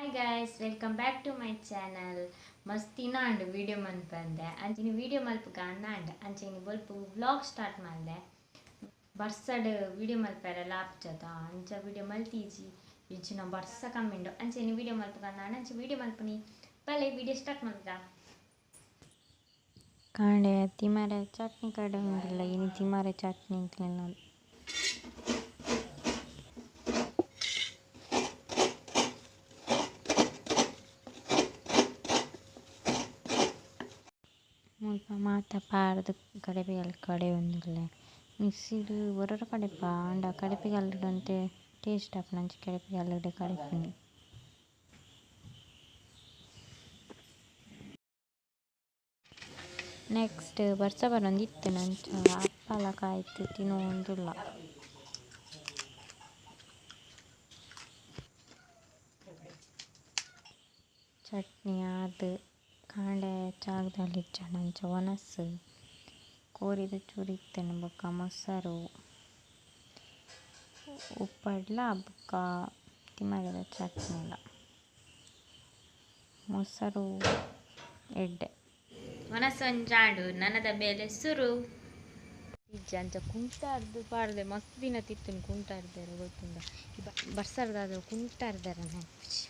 Hi guys, welcome back to my channel. ಮಸ್ತಿನ and video ಮನ್ಪಂದೆ ಅಂಚಿನ video ಮಲ್ಪುಗ ಅಂಡ ಅಂಚಿನ ಬೊಲ್ಪು ವ್ಲಾಗ್ ಸ್ಟಾರ್ಟ್ ಮಲ್ದೆ. ಬರ್ಸಡ್ ವಿಡಿಯೋ ಮಲ್ಪೆರೆ ಲಾಪ್ಚದ ಅಂಚ ವಿಡಿಯೋ ಮಲ್ತೀಜಿ ಇಂಚಿನ ಬರ್ಸ ಕಮ್ಮಿಂಡು ಅಂಚಿನ ವಿಡಿಯೋ ಮಲ್ಪುಗ ಅಂಡ ಅಂಚ ವಿಡಿಯೋ ಮಲ್ಪುನಿ ಬಲೆ ವಿಡಿಯೋ ಸ್ಟಾರ್ಟ್ ಮಲ್ಪುಗ. ಕಾಂಡೆ ತಿಮರೆ ಚಟ್ನಿ ಕಡೆ ಉಂಡಿಲ್ಲ ಇನಿ ತಿಮರೆ ಚಟ್ನಿ ಇಕ್ಲೆನ. ಮುಲ್ಪ ಮಾತ ಪಾಡ್ದ್ ಕಡೆಪಿಗಲ್ಲ್ ಕಡೆಯೊಂದುಲ್ಲೆ ಮಿಕ್ಸಿಡ್ ಒರೊರ ಕಡೆಪ ಆಂಡ ಕಡೆಪಿಗಲ್ಲ್ ಒಂತೆ ಟೇಸ್ಟ್ ಆಪುಂಡು ಅಂಚ ಕಡೆಪಿಗಲ್ಲ್ ಕಡೆಪುನಿ. ನೆಕ್ಸ್ಟ್ ಬರ್ಸ ಬರೊಂದಿತ್ತ್ಂಡ್ ಅಂಚ ಅಪ್ಪಲ ಕಾಯ್ತ್ ತಿನೊಂದುಲ್ಲ. ಚಟ್ನಿ ಆದ್ ಕಾಂಡೆ ಚಾಗ್ ದಾಲ ಇಜ್ಜಾಂಡ್ ಅಂಚ ವನಸ್ ಕೋರಿದ ಚೂರು ಇತ್ತ್ಂಡ್ ಬೊಕ್ಕ ಮೊಸರು ಉಪ್ಪಡ್ಲ ಬೊಕ್ಕ ತಿಮರೆದ ಚಟ್ನಿಲ ಮೊಸರು ಎಡ್ಡೆ. ವನಸ್ ಒಂಜಾಂಡು ನನದ ಬೇಲೆ ಸುರು ಇಜ್ಜ ಅಂಚ ಕುಂಟಾರ್ದು ಪಾಡ್ದೆ ಮಸ್ತ್ ದಿನ ತಿತ್ತುನು ಕುಂಟಾರ್ದೆರೆ ಗೊತ್ತುಂಡ ಬರ್ಸರ್ದಾದ ಕುಂಟಾರ್ದೆರೆ ನೆನಪುಜಿ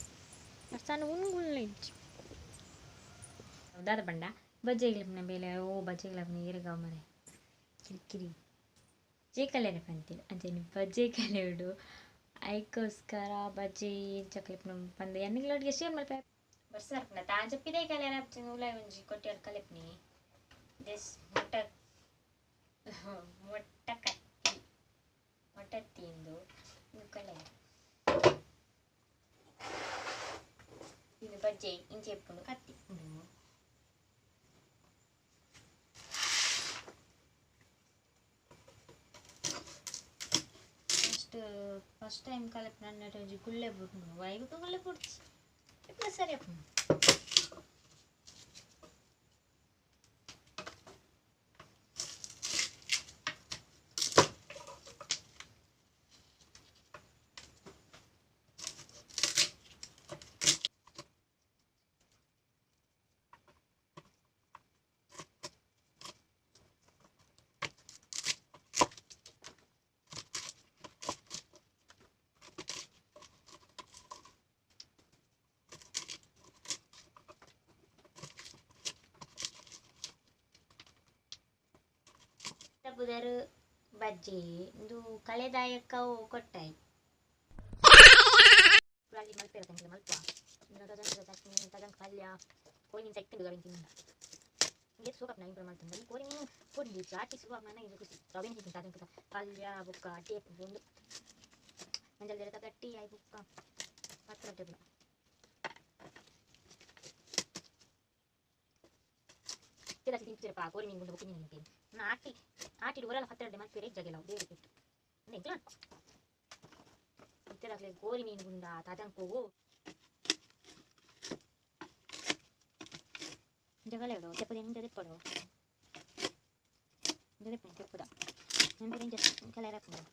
ಬರ್ಸಾನ ಉನ್ಗುಲ್ನ ಇಜ್ಜಿ. ದಾದ ಪಂಡ ಬಜ್ಜೆಗ್ಲಪ್ಪನ ಬೇಲೆ ಓ ಬಜ್ಜೆಗ್ಲಪ್ಪನ ಈರೆಗಾವ್ ಮರೆ ಕಿರಿಕಿರಿ ಜೇಕಲೆರೆ ಪಂತಿರು ಅಂಚನೆ ಬಜ್ಜೆ ಕಲೆಯುಡು ಐಕೋಸ್ಕರ ಬಜ್ಜೆ ಚಕ್ಲಿಪ್ನ ಪಂದ್ ಎನ್ನಿಗ್ಲೊಟ್ಟಿಗೆ ಶೇರ್ ಮಲ್ಪೆ. ಬರ್ಸರ್ಪುನ ತಾಂಚ ಪಿದೈ ಕಲೆರೆ ಉಲಾಯಿ ಒಂಜಿ ಕೊಟ್ಟಿಯಾಡ್ ಕಲೆಪ್ನಿ this ಮೊಟ್ಟ ಮೊಟ್ಟ ಕತ್ತಿ ಮೊಟ್ಟ ತಿಂದು ಕಲೆ ಇನ್ನು ಬಜ್ಜೆ ಇಂಚೆ ಇಪ್ಪುಂಡು ಕತ್ತಿ. ಫಸ್ಟ್ ಟೈಮ್ ಕಲೆಪ್ ನನ್ನ ಒಂಜಿ ಗುಳ್ಳೆ ಬುಡ್ನು ವೈಗುಕ ಗುಳ್ಳೆ ಬುಡ್ಚಿ ಇಪ್ಪು ಸರಿ ಅಪ್ಪು. ಪುದರ್ ಬಜ್ಜೆ ಇಂದು ಕಳೆದಾಯಕ ಕೊಟ್ಟಾಯಿ ಮಲ್ಪೆರ ತಂಗಿಲ ಮಲ್ಪ ಚಟ್ನಿ ತಜಂಕ್ ಪಲ್ಯ ಕೋರಿ ಮೀನು ಸೆಕ್ತಿಂಡು ಅವೆನ್ ತಿಂದ ಇಂಗೆ ಸೋಕಪ್ನ ಇಂಪ್ರೂವ್ ಮಲ್ತುಂಡ ಈ ಕೋರಿ ಮೀನು ಕೋರಿ ಚಾಟಿ ಸುಖ ಇದು ಖುಷಿ ಅವೇನು ತಿಂತ ತಜಂಕ್ ಪಲ್ಯ ಬೊಕ್ಕ ಟೇಪ್ ಒಂದು ಮಂಜಲ್ ಜರ ಗಟ್ಟಿ ಆಯ್ ಬೊಕ್ಕ ಪತ್ರ ಟೇಬಲ್ ತಿಂತಿರಪ್ಪ ಕೋರಿ ಮೀನು ಗುಂಡು ಬೊಕ್ಕ ಮೀನು ತಿಂತೀನಿ ಆಟಿ ಆಟಿಡ್ ಒರಲ ಹತ್ತೆರಡು ಮಲ್ಪೆರೆ ಜಗೆಲ ದೇವ್ರ ಬಿಟ್ಟು ಎಂಕ್ಲ ಇತ್ತೆದಾಗ್ಲೆ ಕೋರಿ ಮೀನು ಗುಂಡ ತಜಂಕು ಜಗಲೇಡು ತೆಪ್ಪದ ಎಂಜ ತೆಪ್ಪಡು ತೆಪ್ಪು ತೆಪ್ಪುದ ಎಂಜ ಕಲರ್ ಹಾಕೊಂಡು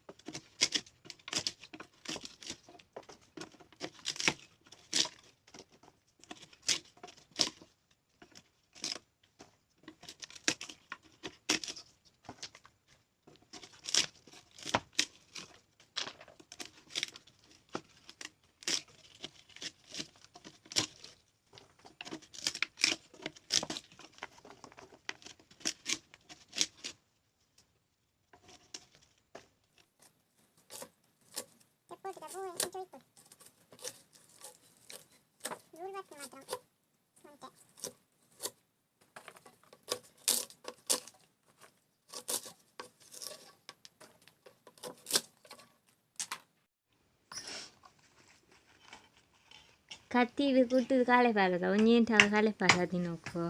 ಕತ್ತಿಡ್ ಕುಟ್ಟುದು ಕಳೆಪಾರದ ಒಂಜೇಂಟ ಕಳೆಪಾರ ದಿನೊಕ್ಕು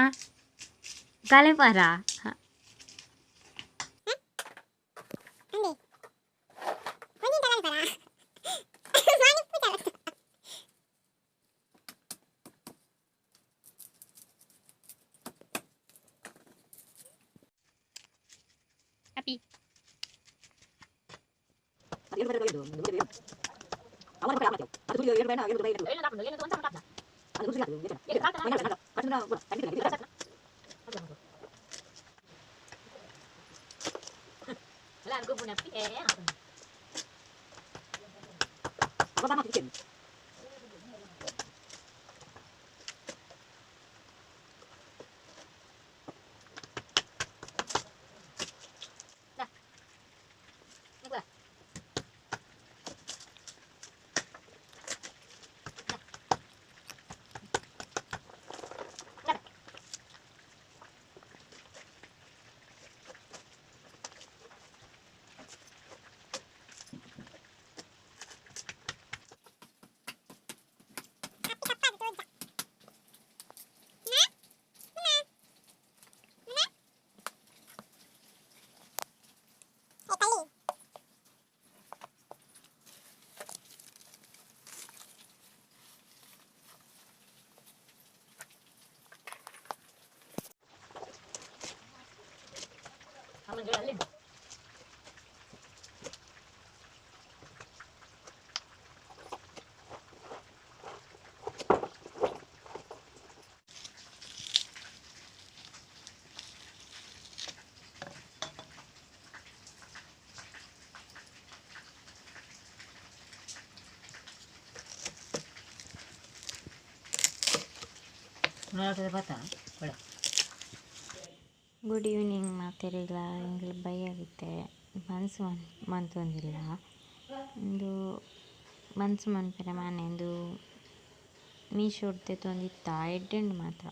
ಆ ಕಳೆಪಾರ. ಹ್ಯಾಪಿ ಗುಡ್ ಈವ್ನಿಂಗ್ ಮಾತೆರೆಗ್ಲ ಎಂಕ್ಲ ಬಯ್ಯಾಗಿತ್ತೆ ಮನ್ಸು ಮಂತೊಂದಿಲ್ಲ ಉಂದು ಮನ್ಸು ಮನ್ಪೆರೆ ಮಾನೆ ಉಂದು ಮೀಶೋಡ್ ದೆತೊಂದಿತ್ತ ಎಡ್ಡೆ ಉಂಡು ಮಾತ್ರ.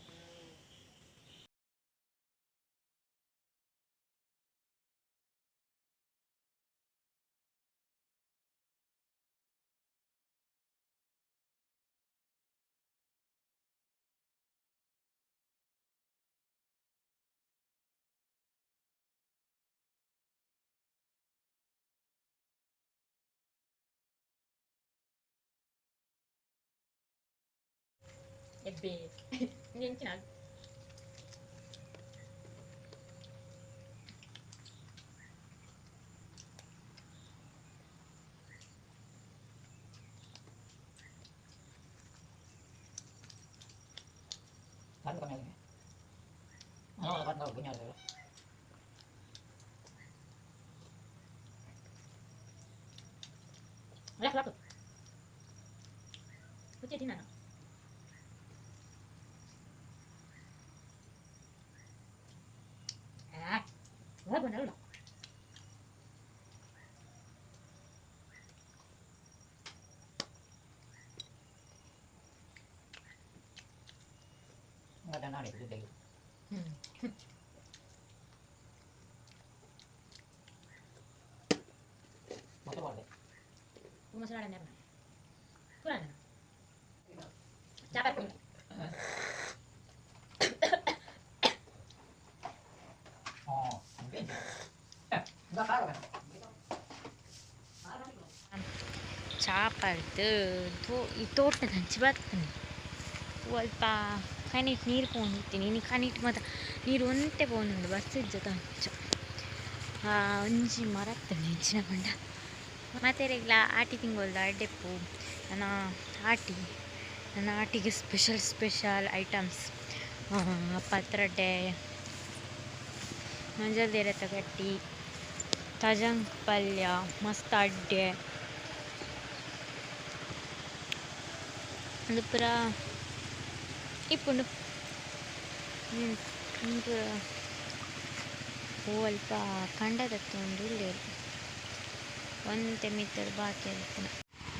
ಚಾಪರ್ದು ಈ ತೋಟದ ಹಂಚಿ ಬರ್ತನೆ ಅಲ್ಪ ಕನಿಟ್ ನೀರು ಪೋಂದಿತ್ತೀನಿ ಇನಿ ಕನಿಟ್ ಮಾತ್ರ ನೀರು ಒಂತೆ ಪೋಂದುಂಡು ಬಸ್ ಇಜ್ಜತ ಅಂಚ ಒಂಜಿ ಮರತ್ತನೆ ಇಂಚಿನ ಪಂಡ ಮಾತೆರೆಗ್ಲ ಆಟಿ ತಿಂಗೊಲ್ದ ಅಡ್ಡೆಪ್ಪು ನನ್ನ ಆಟಿ ನನ್ನ ಆಟಿಗೆ ಸ್ಪೆಷಲ್ ಸ್ಪೆಷಲ್ ಐಟಮ್ಸ್ ಪತ್ರೊಡೆ ಮಂಜಲ್ ಗಟ್ಟಿ ತಜಂಕ್ ಪಲ್ಯ ಮಸ್ತ್ ಅಡ್ಡೆ ಉಂದು ಪೂರ ಇಪ್ಪುಂಡು ಪೂರ ಅಲ್ಪ ಕಂಡದತ್ತು ಉಂಡು ಉಲ್ಲೆರ್ ಒಂತೆ ಮಿತ್ತಡ್ ಬಾಕಿ ಆದಿಪ್ಪುನ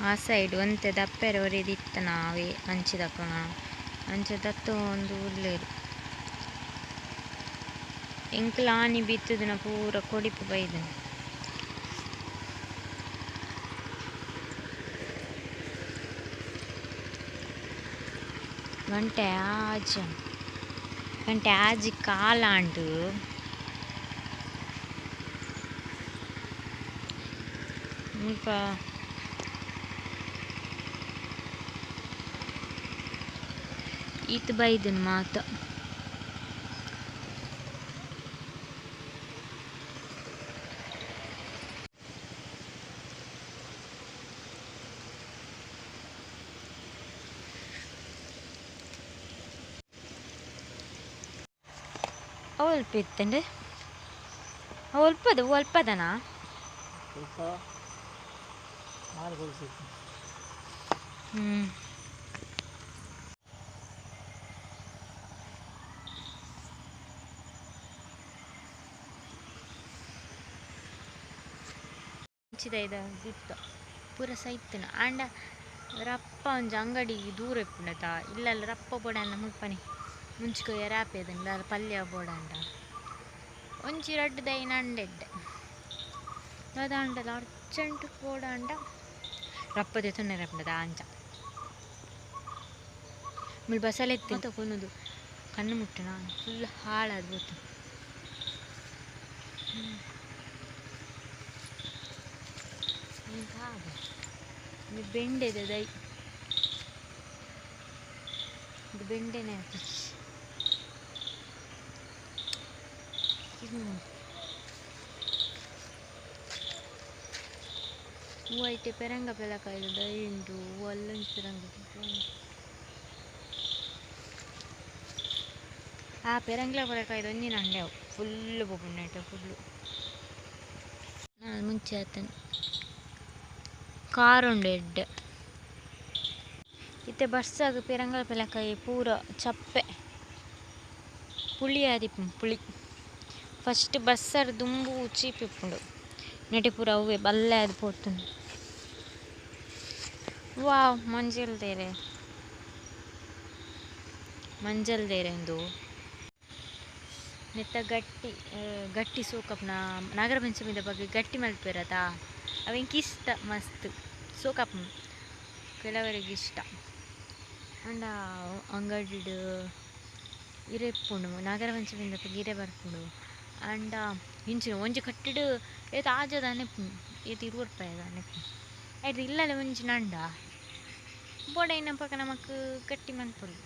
ಆ ಸೈಡ್ ಒಂತೆ ದಪ್ಪೆರೆ ಒರಿದಿತ್ತನ ಅವೇ ಅಂಚಿದಕುನ ಅಂಚ ದತ್ತೊಂದು ಉಲ್ಲೆರ್ ಎಂಕ್ಲ ಆನಿ ಬಿತ್ತುದಿನ ಪೂರ ಕೊಡಿಪು ಬೈದುಂಡು. ಗಂಟೆ ಆಜಿ ಗಂಟೆ ಆಜಿ ಕಾಲಾಂಡು ಮುಲ್ಪ ಈತ್ ಬೈದುಂಡು ಮಾತ. ಅವಲ್ಪ ಇತ್ತಂಡು ಒಲ್ಪದ ಒಲ್ಪದನಾ ಇತ್ತು ಪೂರ ಸೈತನ ಆಂಡ ರಪ್ಪ ಒಂಜಿ ಅಂಗಡಿ ದೂರ ಇಪ್ಪುಂಡತ ಇಲ್ಲಲ್ಲ ರಪ್ಪ ಬೋಡಂಡ ಮುಲ್ಪನೆ ಮುಂಚಿಕ ಎರಾಪೇದಂಡ ಪಲ್ಯ ಬೋಡಂಡ ಒಂಜಿ ರಡ್ಡ್ ದೈನ ಅಂಡೆಡ್ಡೆ ದಾದಾಂಡಲ ಅರ್ಜೆಂಟ್ ಬೋಡಂಡ ರಪ್ಪ ದೆತೊನ್ನೆರೆ ರಪ್ಪಂಡದ ಅಂಚ ಮುಲ್ ಬಸಲೆ ಇತ್ತು ಕೊನೊದು ಕಣ್ಣು ಮುಟ್ಟುನ ಫುಲ್ ಹಾಳಾದ್ ಪೋತು. ಬೆಂಡೆದ ದೈ ಇದು ಬೆಂಡೆನೆ ಹೂವು ಐತೆ ಪೆರಂಗ ಪೆಲಕಾಯಿ ದೈ ಉಂಟು ಹೂವು ಅಲ್ಲೊಂಜಿ ಪೆರಂಗ ಆ ಪೆರಂಗ್ಲ ಪೆಲಕಾಯಿ ಒಂಜಿ ನಂಡೆ ಅವು ಫುಲ್ ಪೋಪುಂಡು ಫುಲ್ಲು. ನಾನು ಮುಂಚೆ ಆತನ ಕಾರ್ ಉಂಡು ಎಡ್ಡೆ ಇತ್ತೆ ಬರ್ಸಾಗ ಪೆರಂಗಲ ಪೆಲಕಾಯಿ ಪೂರ ಚಪ್ಪೆ ಪುಳಿ ಆದಿಪ್ಪು ಪುಳಿ ಫಸ್ಟ್ ಬಸ್ಸರ್ ದುಂಬು ಚೀಪ್ ಇಪ್ಪುಂಡು ನೆಟೆ ಪೂರ ಅವೇ ಬಲ್ಲೆ ಅದು ಪೋತುಂಡು. ವಾವ್ ಮಂಜಲ್ ದೇರೆ ಮಂಜಲ್ ದೇರೆ ಇಂದು ನೆತ್ತ ಗಟ್ಟಿ ಗಟ್ಟಿ ಸೋಕಪ್ನ ನಾಗರ ಪಂಚಮಿದ ಬಗ್ಗೆ ಗಟ್ಟಿ ಮಲ್ಪೆರತ ಅವೆಂಕ್ ಇಷ್ಟ ಮಸ್ತ್ ಸೋಕಪ್ ಕೆಲವರಿಗೆ ಇಷ್ಟ. ಅಂಡ ಅಂಗಡಿಡ್ ಇರೆ ಇಪ್ಪುಂಡು ನಾಗರ ಪಂಚಮಿದ ಬಗ್ಗೆ ಇರೆ ಬರ್ಪುಂಡು. ಅಂಡ ಇಂಚಿನ ಒಂಜಿ ಕಟ್ಟಿಡ್ ಏತ್ ಆಜ ದಾನೆ ಇಪ್ಪುಂಡು ಏತ್ 20 ರೂಪಾಯಿ ದಾನೆ ಇಪ್ಪುಂಡು ಐಟ್ ಇಲ್ಲಲೆ ಒಂಜಿ ನಂಡ ಬೋಡೈನ ಪಕ್ಕ ನಮಕ್ ಗಟ್ಟಿ ಮನ್ಪೊಲಿ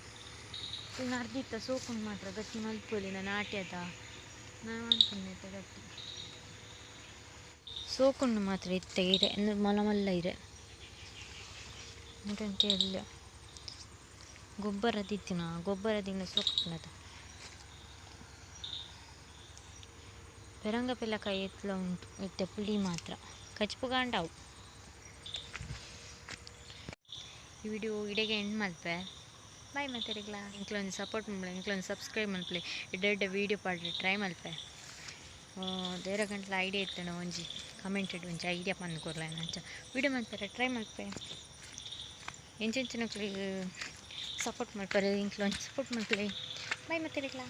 ಇನ್ನು ಅರ್ದಿತ್ತ ಸೋಕುಂಡು ಮಾತ್ರ ಗಟ್ಟಿ ಮಲ್ಪೊಲಿ ನಾನು ಆಟ್ಯದ ನಾನು ಮನ್ಪುಂಡು ಗಟ್ಟಿ ಸೋಕುಂಡು ಮಾತ್ರ ಇತ್ತೆ ಇರೆ ಮಲ್ಲ ಮಲ್ಲ ಇರೆ ಮುಟಂತೆ ಎಲ್ಲ ಗೊಬ್ಬರ ದಿತ್ತಿನ ಗೊಬ್ಬರದಿಂದ ಸೋಕುಂಡತ ಪೆರಂಗ ಪೆಲಕಾಯಿ ಎತ್ಲ ಉಂಟು ಇತ್ತೆ ಪುಳಿ ಮಾತ್ರ ಕಚ್ಪುಗಾಂಡವು. ಈ ವಿಡಿಯೋ ಇಡೆಗೆ ಎಂಡ್ ಮಲ್ಪೆ ಬಾಯ್ ಮತ್ತೆರಿಗ್ಲಾ ಇಂಕ್ಲೊಂದು ಸಪೋರ್ಟ್ ಮಲ್ಪಲೆ ಇಂಕ್ಲೊಂದು ಸಬ್ಸ್ಕ್ರೈಬ್ ಮಲ್ಪಲೆ ಎಡ್ಡೆ ಎಡ್ಡೆ ವೀಡಿಯೋ ಪಾಡ್ರೆ ಟ್ರೈ ಮಲ್ಪೆ ದೇರ ಗಂಟ್ಲ ಐಡಿಯಾ ಇತ್ತಣ ಒಂಜಿ ಕಮೆಂಟೆಡ್ ಒಂಜಿ ಐಡಿಯಾ ಪಂದ್ ಕೊರ್ಲ ಅಂಚ ವೀಡಿಯೋ ಮಲ್ಪೆರೆ ಟ್ರೈ ಮಲ್ಪೆ ಎಂಚೆಂಚಿನಕ್ಲೆಗ್ ಸಪೋರ್ಟ್ ಮಲ್ಪರೆ ಇಂಕ್ಲೊಂದು ಸಪೋರ್ಟ್ ಮಲ್ಪಲೆ ಬಾಯ್ ಮತ್ತೆರಿಗ್ಲಾ.